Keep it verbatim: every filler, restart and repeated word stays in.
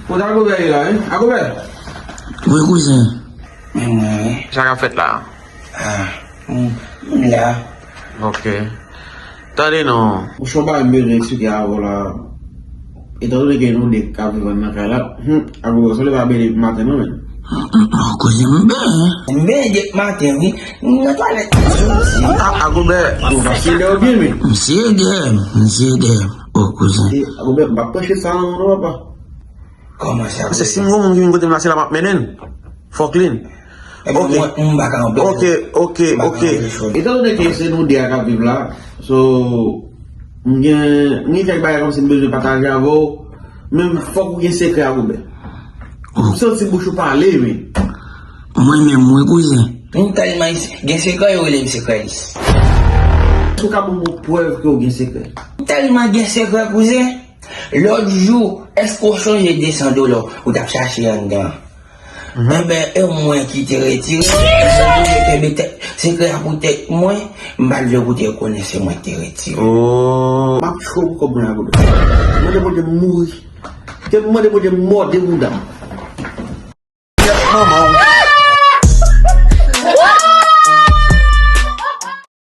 Kote Agobè ye la, en? Agobè! Wi, kouzen. Men mwen, wi. Sa k ap fèt la? Ah, m, m la. Ok. Tande non. Ou chonba m bezwen eksplike avè w la. Etandone ke nou de k ap viv nan kay la, hmm, Agobè, w sanble pa benyen depi maten non, men. Kouzen, m benyen. M benyen depi maten, wi. M nan twalèt. Ah, Agobè, ou pa siye dèyè w byen, men. M siye dèyè m, m siye dèyè m. O, kouzen. E, Agobè, m p ap panche sa non, non, papa. Kòman sa? Paske si m gon moun ki vin kote m la, se la m ap mennen l. Fòk li. Ebyen, ok, mwen, m pa ka anpeche w. Ok, ok, ok. M pa ka anpeche w. Etandone ke se nou de a k ap viv la, so, m gen, m gen kèk bagay kòmsi m bezwen pataje avè w, men fòk ou gen sekrè Agobè. M santi bouch ou pale, men. Mwen menm, wi, kouzen. M tèlman gen sekrè, yo rele m sekrèlis. Èske w ka ban m yon prèv ke w gen sekrè? M tèlman gen sekrè, kouzen. Lòt jou, èske w sonje de san dola ou t ap chache anndan an? Enben, e mwen ki te retire. Mwen te kenbe tèt, sekrè a pou tèt mwen, m pa t vle pou te konnen se mwen ki te retire. Oh. M ap cho pou kòb mwen la, Agobè. Mande Bondye m mouri. Ke m mande Bondye m mòde bouda m. Kèt manman